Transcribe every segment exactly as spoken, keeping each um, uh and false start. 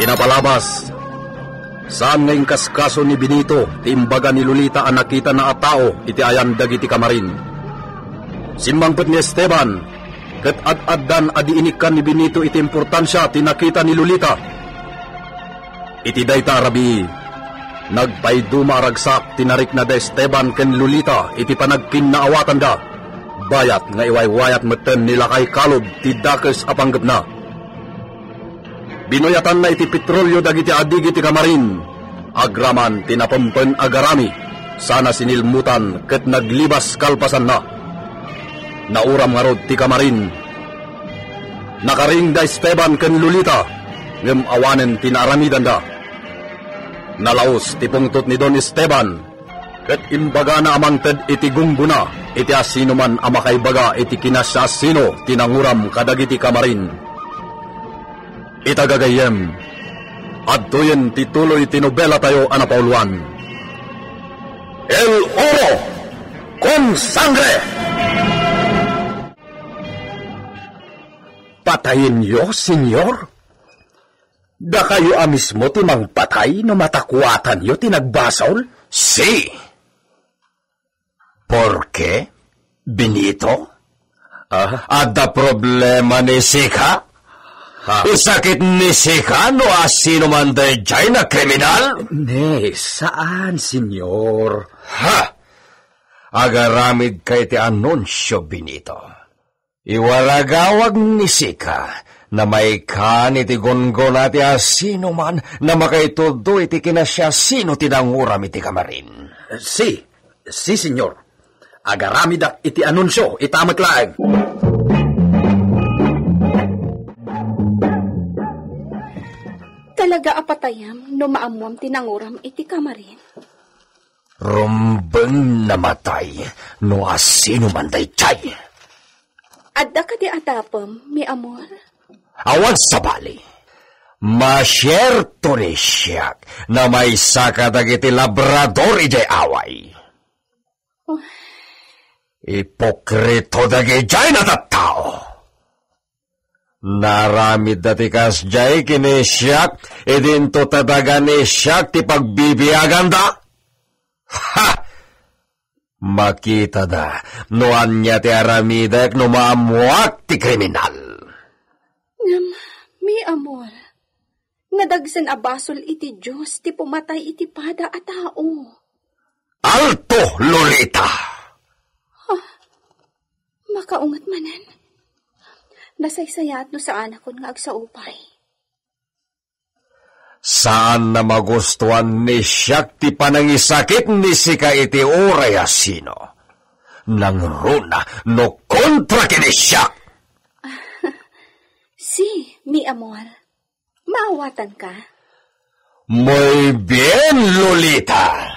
Inapalabas, saan nga inkaskaso ni Benito ti imbaga ni Lolita a nakitana a tao iti ayan dagiti kamarin. Simmangpet ni Esteban, ket ad-addan a di inikkan ni Benito iti importansia ti nakita ni Lolita. Iti dayta a rabii, nagpaiduma a ragsak ti narikna da Esteban ken Lolita iti panagkinnaawatanda, bayat nga iwaywayat metten ni Lakay Kalob ti dakes a panggepna. Binuyatanna iti petrolio dagiti adigi ti kamarin, agraman ti napempen a garami, sana sinilmutan ket naglibas kalpasanna. Nauram ngarud ti kamarin. Nakaring da Esteban ken Lolita, ngem awanen ti naaramidanda. Nalaus ti pungtot ni Don Esteban, ket imbagana a mangted iti gunggona iti asinoman a makaibaga iti kinasiasino ti nanguram kadagiti kamarin. Ita gagayyem, adtoyen ti tuloy ti nobelatayo a napauluan. El Oro con Sangre! Patayenyo, Senyor? Dakayo a mismo ti mangpatay no matakuatanyo ti nagbasol? Si! Porke? Benito? Ah? Adda problema ni sika? Ha? Sakit ni sika no asino man daydiay na kriminal? Ne, saan, Senyor. Ha! Agaramidka iti anunsio, Benito. Iwaragawag ni sika, namaykan iti gunggona ti asinoman a makaituddo iti kinasiasino ti nanguram iti kamarin. Si, si, Senyor. Agaramidak iti anunsio, ita met laeng. Talaga a patayam no maammuam ti nanguram iti kamarin? Rumbeng namatay no asino man daydiay. Adda kadi a tapem, mi amor? Awan sabali. Masierto ni siak a maysa kadagiti labrador idiay away. Oh. Ipokrito dagidiay a tattao. Naramidda ti kasdiay ken ni siak, idinto ta daga ni siak ti pagbibiaganda. Ha! Makitada no ania ti aramidek no maammuak ti kriminal. Ngem, mi amor, nadagsen a basol iti Dios ti pumatay iti pada a tao. Alto, Lolita! Makaunget manen. Nasaysayaat no saanakon nga agsaupay. Saan a magustuan ni siak ti panangisakit ni sika iti uray a sino. Nangruna no kontra ken ni siak. Si, mi amor. Maawatanka? Muy bien, Lolita.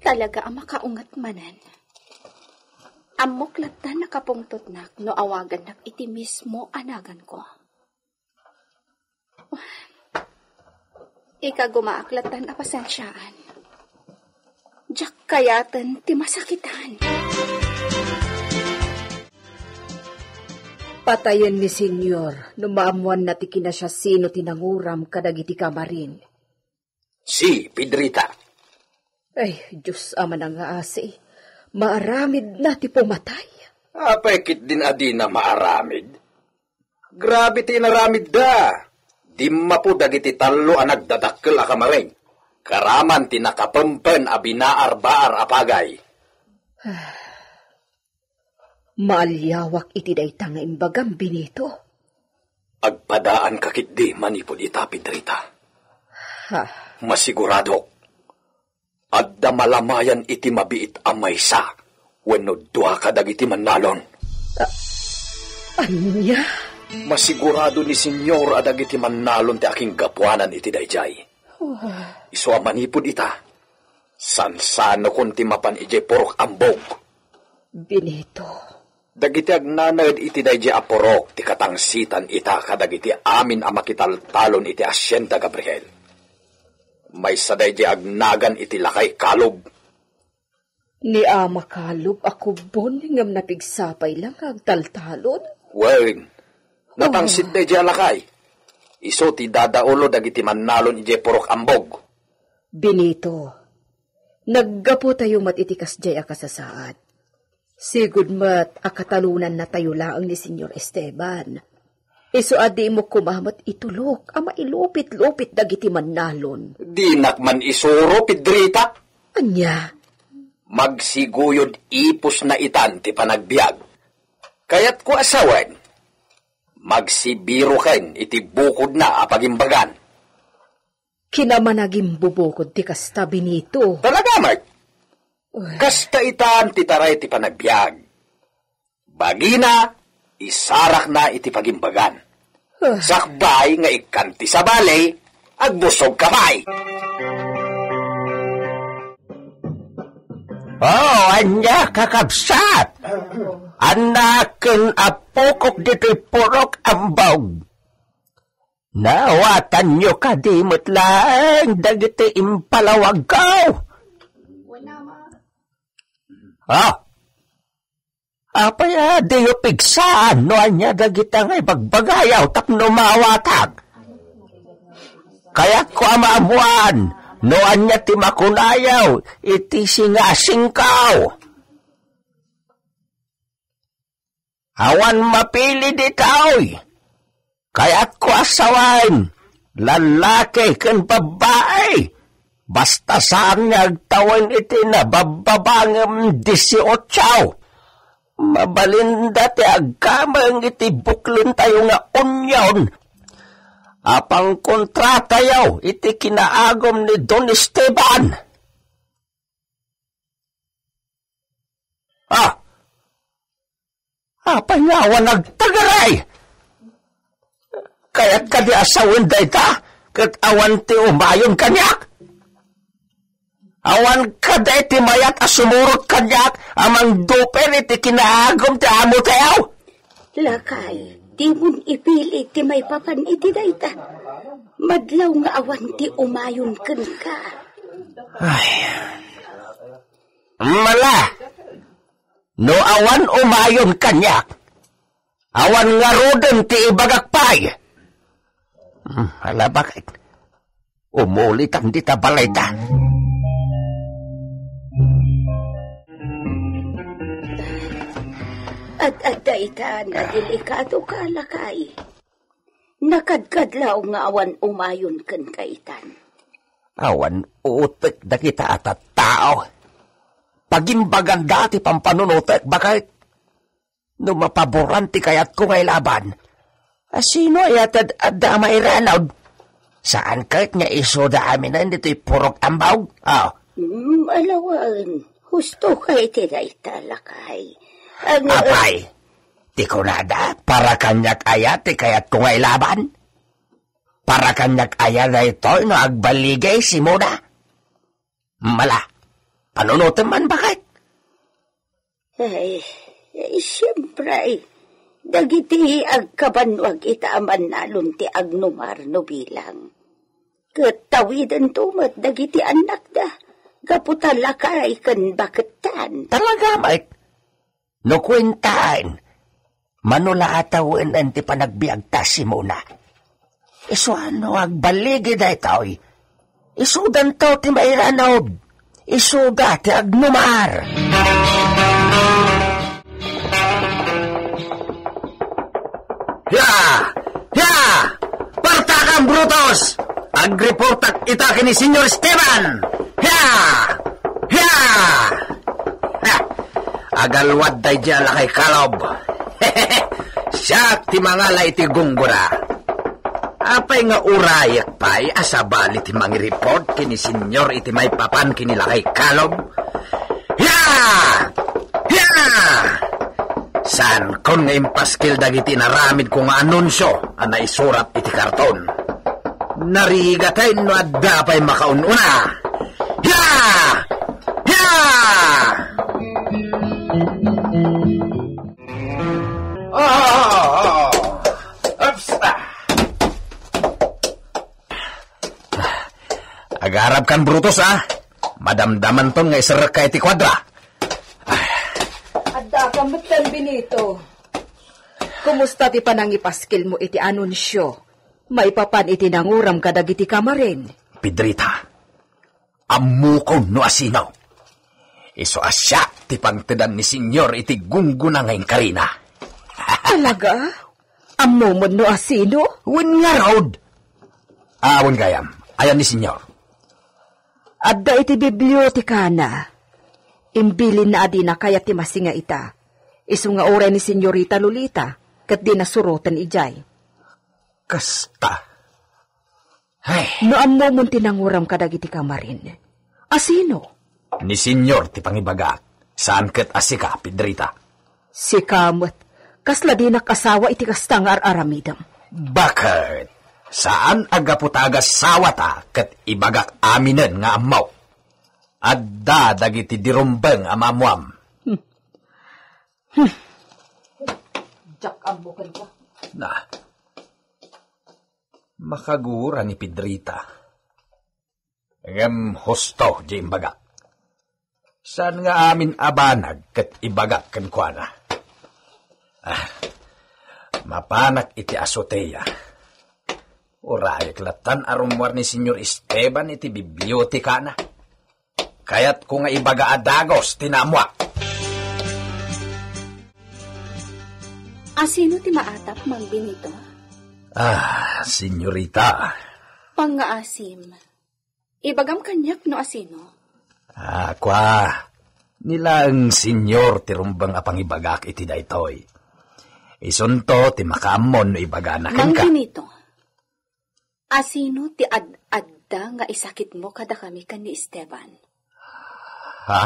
Talaga a makaunget manen. Ammok latta nakapungtotnak no awagannak iti mismo a naganko. Ikagumaak lattan a pasensiaan. Diak kayaten ti masakitan. Patayen ni Senyor no maammuanna ti kinasiasino ti nanguram kadagiti kamarin. Si, Pedrita. Ay, Dios a manangaasi, maaramidna ti pumatay. Apay ketdin a dina maaramid? Grabe ti inaramidda. Dimmapo dagiti tallo a nagdadakkel a kamarin. Karaman ti nakapempen a binaarbaar a pagay. Maaliawak iti dayta nga imbagam, Benito. Agpadaanka ketdi manipud ita, Pedrita. Ha? Masiguradok, adda malamayan iti mabiit a maysa wenno dua kadagiti mannalon. A-, ania? Masigurado ni Senyor a dagiti mannalon ti akinggapuanan iti daydiay. Oh. Isu a manipud ita, sansanokon ti mapan idiay purok ambog. Benito. Dagiti agnanaed iti daydiay a purok ti katangsitan ita kadagiti amin a makitaltalon iti Hacienda Gabriel. Maysa daydiay agnagan iti lakay Kalob. Ni Ama Kalob a kubbon ngem napigsa pay la nga agtaltalon? Wen, natangsit daydiay a lakay. Isu ti dadaulo dagiti mannalon idiay purok ambog. Benito, naggapu tayo met iti kasdiay a kasasaad. Sigud met a katalonannatayo laeng ni Señor Esteban. Isu a dimo koma met itulok a mailupit-lupit dagiti mannalon. Dinak man isuro, Pedrita. Ania? Magsiguyod ipusna itan ti panagbiag. Kayatko a sawen, magsibiroken iti bukodna a pagimbagan. Kinamanagimbubukod ti kasta, Benito. Talaga met. Uy. Kasta itan ti taray ti panagbiag. Bagina, isarakna iti pagimbagan. Ah. Sakbay nga ikkan ti sabali, agbusog ka pay. Oh, ania, kakabsat? Annak ken apokok ditoy purok ambog. Naawatanyo kadi met laeng dagiti impalawagko? Ah, apay a diyo pigsaan no ania dagita nga ibagbagayo tapno maawatak? Kayatko a maammoan no ania ti makunayo iti singasingko. Awan mapili ditoy. Kayatko a sawen, lalaki ken babbai. Basta saan nga agtawen iti nababbaba ngem dieciocho. Mabalinda ti agkameng iti buklentayo nga union a pangkontratayo iti kinaagum ni Don Esteban. Ah! Apay nga awan agtagaray? Kayat kadi a sawen dayta, ket awan ti umayon kaniak? Awan kadi ti mayat a sumurot kaniak a mangduper iti kinaagum ti amo tayo? Lakay, dimon ipili ti maipapan iti dayta. Madlaw nga awan ti umayon kenka. Ay. Mala, no awan umayon kaniak, awan ngaruden ti ibagak pay. Hmm, ala, bakit? Umulitan dita balayta. At, at dayta, nadelikado ka, lakay. Nakadkadlaw nga awan umayon kenka itan. Awan utek dagita a tattao. Pagimbaganda ti pampanunotek, bakit? No mapaboran ti kayatko nga ilaban, a sino aya ti ad-, adda a mairanod? Saan ket nga isuda aminen ditoy purok ambog? Ah. Mm, alawan, husto ka iti dayta, lakay. Ang, Apay, ti kunada, para kaniak aya ti kayatko nga ilaban? Para kaniak aya daytoy no agbaligi, Simona? Mala, panunotem man, bakit? Ay, ay, siyempre, dagiti agkabanwag ita a mannalon ti agnumar no bilang. Ket tawidenton met dagiti annakda, gapu ta lakay ken bakettan. Talaga, Mike? No kuentaen, mano la a tawen ti panagbiagta, Simona. Isu a no agbaligi daytoy, isudanto ti mairanod. Isuda ti agnumar. Ya! Ya! Partakam, Brutus! Agreportak ita ken ni Señor Esteban! Ya! Ya! Ha! Agalwad daydiay a lakay Kalob. Siak ti mangala iti gunggona. Apay nga urayek pay a sabali ti mangireport ken ni Señor iti maipapan ken ni lakay Kalob? Ya! Ya! Saankon nga impaskil dagiti inaramidko nga anunsio a naisurat iti karton. Narigatay no adda pay makaun-una. Ya! Ya! Ah! Ups! Ah! Agarabkan, Brutus, a. Madamdamanton nga iserrekka iti kuadra. Addaka metten, Benito. Kumusta ti panangipaskilmo iti anunsio? Maipapan iti nanguram kadagiti kamarin. Pedrita, ammokon no asino. Isu a siak ti pangtedan ni Senyor iti gunggona nga inkarina. Talaga? Ammomon no asino? Wen ngarud. Awan gayam, ayan ni Senyor. Adda iti bibliotekana. Imbilinna a dina kayat ti masinga ita. Isu nga uray ni Senyorita Lolita, ket dina suroten idiay. Kasta. Ay. No ammomon ti nanguram kadagiti kamarin, asino? Ni Senyor ti pangibagak, saan ket a sika, Pedrita. Sika met, kasla dinak asawa iti kasta nga ar-aramidem. Bakit? Saan a gapu ta agasawata ket ibagak aminen nga ammok. Adda dagiti dirumbeng a maammuam. Hmm. Hmm. Diak ammo kenka. Na. Makagura ni Pedrita. Ngem husto di imbagak. Saan nga amin a banag ket ibagak kenkuana. Ah, mapanak iti azotea. Urayek lattan a rummuar ni Senyor Esteban iti bibliotekana. Kayatko nga ibaga a dagus ti naammuak. Asino ti maatap, Mang Benito? Ah, senyorita. Pangngaasim. Ibagam kaniak no asino. Ah, kua. Ni laeng Senyor ti rumbeng a pangibagak iti daytoy. Isunto ti makaammo no ibagana kenka. Mang Benito, asino ti ad-adda nga isakitmo kadakami ken ni Esteban? Ha?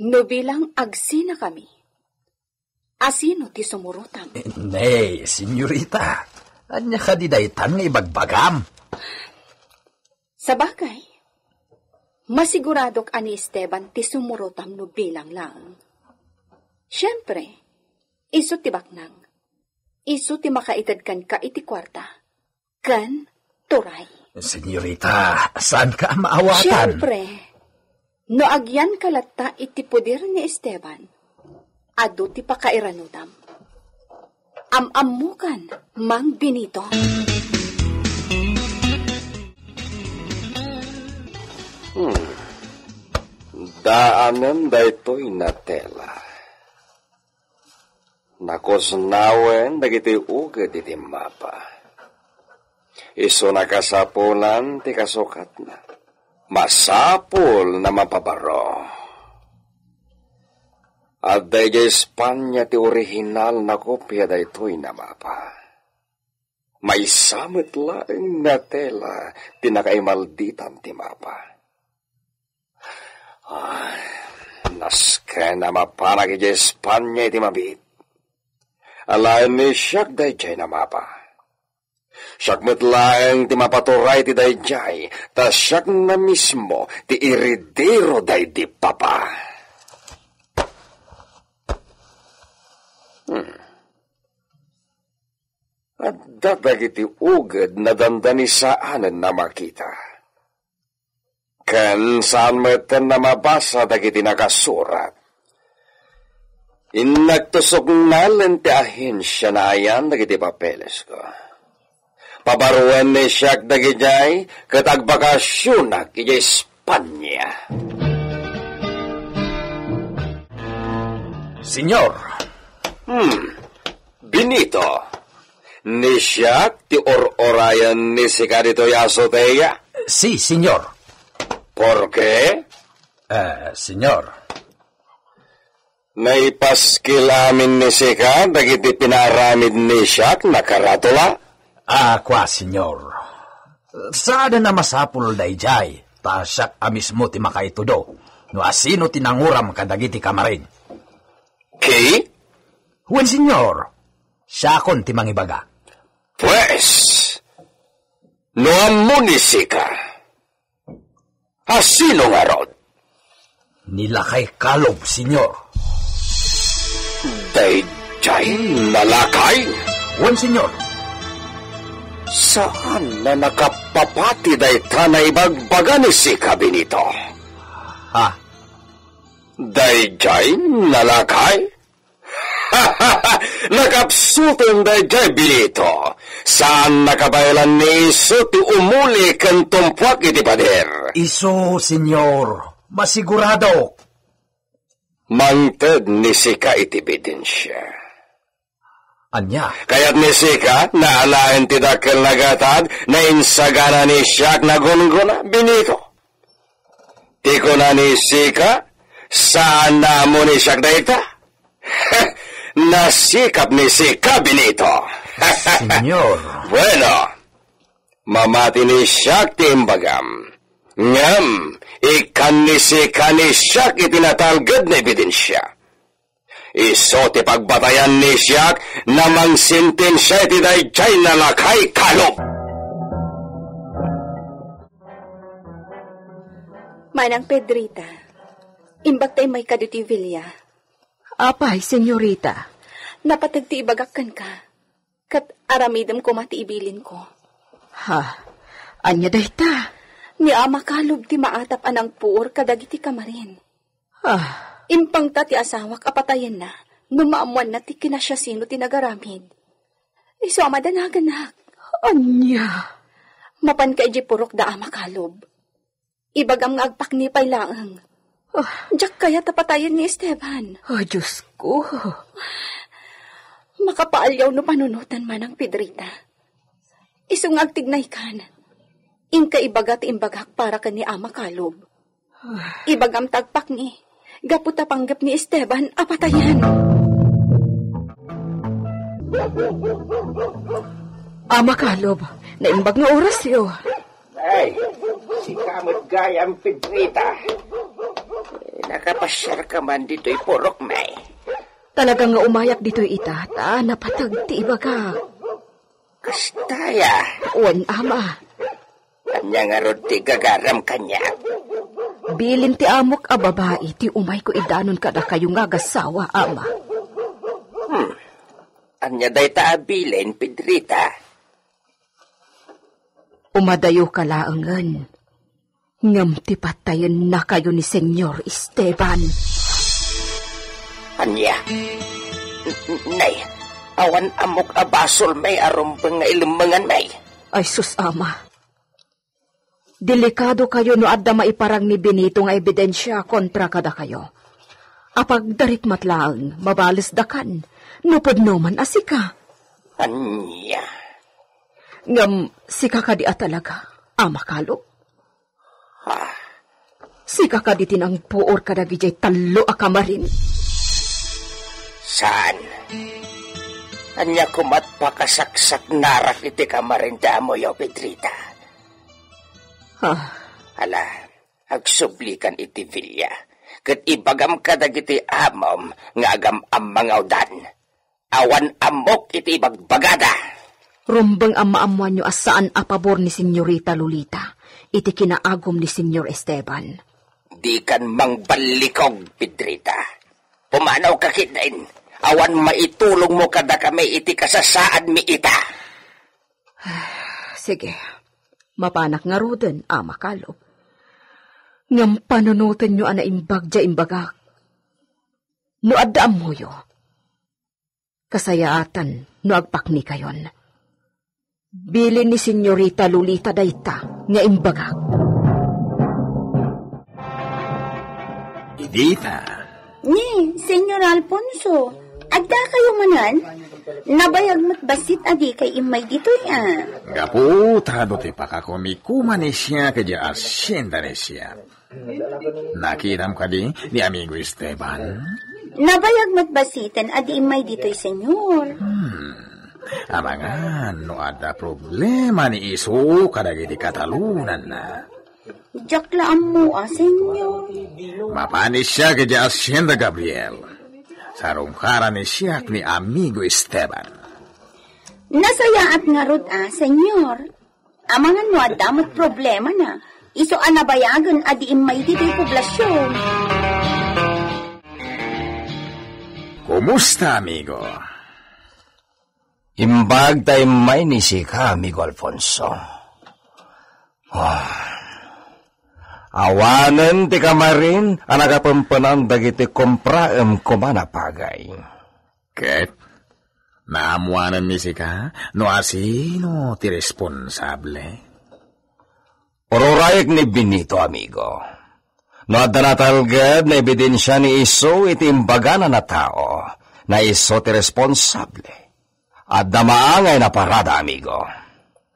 No bilang agsinakami, asino ti sumurotam? Eh, ne, senyorita. Ania kadi daytan nga ibagbagam? Sabagay, masiguradok a ni Esteban ti sumurotam no bilang laeng. Siempre, isu ti baknang. Isu ti makaited kenka iti kuarta. Ken turay. Senyorita, saanka a maawatan? Siempre, no agyanka latta iti poder ni Esteban, adu ti pakairanudam. Am-ammokan, Mang Benito. Hmm. Daanen daytoy, Natela. Nakusnawen dagiti uged iti mapa. Isu nakasapulan ti kasukatna. Masapul a mapabaro. Adda idiay Espanya ti orihinal a kopia daytoy a mapa. Maysa met laeng, Natela, ti nakaimalditan ti mapa. Ay, nasken a mapanak idiay Espanya iti mabiit. Alaen ni siak daydiay a mapa. Siak met laeng ti mapaturay ti daydiay, ta siak mismo ti eredero daydi papa. Hmm. Adda dagiti uged a dandani saanen a makita. Ken saan metten a mabasa dagiti nakasurat. Innak ti suknalen ti ahensia a ayan dagiti papelesko. Pabaruen ni siak dagidiay ket agbakasionak idiay Espanya. Senyor. Hmm. Benito, ni siak ti ur-urayen ni sika ditoy azotea? Si, senyor. Porke? Eh, senyor. Naipaskil amin ni sika dagiti pinaaramid ni siak a karatula? Ah, kua, senyor. Saanen a masapul daydiay, ta siak a mismo ti makaitudo no asino ti nanguram kadagiti kamarin. Ki? Wen, senyor. Siakon ti mangibaga. Pues, no ammo ni sika, asino ngarud? Ni Lakay Kalob, senyor. Daydiay a lakay? Wen, senyor. Saan a nakapapati dayta a ibagbaga ni sika, Benito? Ha? Daydiay a lakay? Nakapsutem daydiay, Benito. Saan nakabaelan ni isu ti umuli ken tumpuak iti pader. Isu, Señor, masiguradok. Mangted ni sika iti ebidensia. Ania? Kayat ni sika, naalaen ti dakkel nga gatad, nainsagana ni siak nagunggona, Benito. Ti kuna ni sika, saan na ammo ni siak dayta. Nasikap ni sika, Benito. Señor. Bueno, mamati ni siak ti imbagam. Ngem, ikkan ni sika ni siak iti natalged nga ebidensia. Isu ti pagbatayan ni siak nga mangsentensia iti daydiay nga lakay, Caleb. Manang Pedrita, imbag ta immayka ditoy villa. Apay, senyorita? Napateg ti ibagak kenka, ket aramidem koma ti ibilinko. Ha? Ania dayta? Ni Ama Caleb ti maatap a nangpuor kadagiti kamarin. Ah. Impangta ti asawak a patayenna no maammoanna ti kinasiasino ti nagaramid. Isu a madanaganak. Ania? Mapanka idiay purok da Ama Caleb. Ibagam nga agpakni pay laeng. Ah. Diak kayat a patayen ni Esteban. Ah, Diyos ko. Makapaaliaw no panunoten, Manang Pedrita. Isu nga agtignaykan. Inka ibaga ti imbagak para ken ni Ama Caleb. Ibagam ta agpakni, gapu ta panggep ni Esteban a patayen. Ama Caleb, naimbag nga orasyo. Ay, sika met gayam, Pedrita. Nakapasiarka man ditoy purok, may. Talaga nga umayak ditoy ita, ta napateg ti ibagak. Kasta aya? Wen, Ama. Ania ngarud ti gagaram kaniak? Bilin ti amok a babai ti umayko idanon kadakayo nga agasawa, Ama. Hmm. Ania dayta a bilin, Pedrita? Umadayoka laengen. Ngem ti patayennakayo ni Señor Esteban. Ania? N-, n-, nay, awan ammok a basol, may, a rumbeng nga ilemmengan, may. Ay sus, Ama. Delikadokayo no adda maiparang ni Benito nga ebidensia kontra kadakayo. Apagdarit met laeng, mabalesdakan, no pudno man a sika. Ania? Ngem sika kadi a talaga, Ama Caleb? Ha? Sika kadi ti nangpuor kadagijay tallo a kamarin? Saan? Ania komat pakasaksaknarak iti kamarin ti amoyo, Pedrita? Ha? Ala, agsublikan iti villa, ket ibagam kadagiti amom nga agam-ammangawdan. Awan ammok iti ibagbagada. Rumbeng a maammoanyo a saan a pabor ni Senyorita Lolita iti kinaagum ni Senyor Esteban. Dikan mangballikog, Pedrita. Pumanawka ketdin. Awan maitulongmo kadakami iti kasasaadmi ita. Sige, mapanak ngaruden, Ama Caleb. Ngem panunotenyo a naimbag diay imbagak. No adda ammoyo, kasayaatan no agpaknikayon. Bilin ni Senyorita Lolita dayta nga imbagak. Idita. Ni, Senyor Alfonso, addakayo manen? Nabayag met bassit a dikay immay ditoy, a. Gapu ta adu ti pakakumikuma ni siak idiay asienda ni siak. Nakitam kadi ni amigo Esteban? Nabayag met bassiten a di immay ditoy, Senyor. Hmm. Amangan no adda problema ni isu kadagiti katalonanna. Diak la ammo a, Senyor. Mapan ni siak idiay asienda, Gabriel. Sarungkaran ni siak ni amigo Esteban. Nasayaat ngarud a, Senyor. Amangan no adda met problemana, isu a nabayagen a di immay ditoy poblasion. Kumusta, amigo? Imbag ta immay ni sika, amigo Alfonso. Ah, awanen ti kamarin a nakapempenan dagiti kompraem koma a pagay. Ket naammoananmi sika no asino ti responsable? Ururayek ni Benito, amigo. No adda natalged na ebidensia ni isu iti imbagana a tao, na isu ti responsable. Adda maangay a parada, amigo.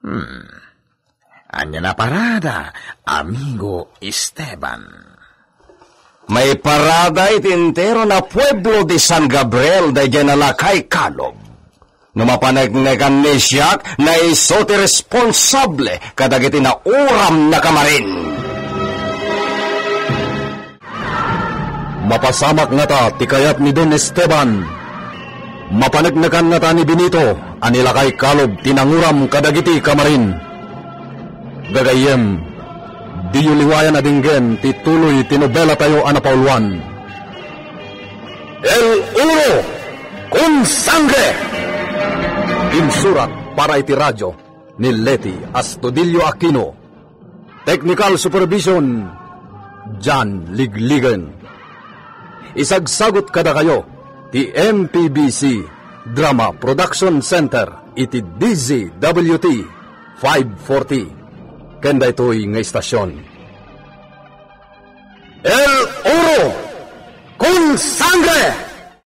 Hmm. Ania a parada, amigo Esteban? Maiparada iti entero a pueblo de San Gabriel daydiay a lakay Calub. No mapaneknekan ni siak, na isu ti responsable kadagiti nauram a kamarin. Mapasamak ngata ti kayat ni Don Esteban. Mapaneknekan ngata ni Benito a ni lakay Calub ti nanguram kadagiti kamarin. Gagayyem, diyo liwayan a denggen ti tuloy ti nobelatayo a napauluan. El Oro con Sangre! Insurat para iti radyo ni Leti Astudillo Aquino. Technical supervision, John Ligligen. Isagsagut kadakayo ti M P B C Drama Production Center iti D Z W T five forty. Ken daytoy nga istasyon. El Oro con Sangre!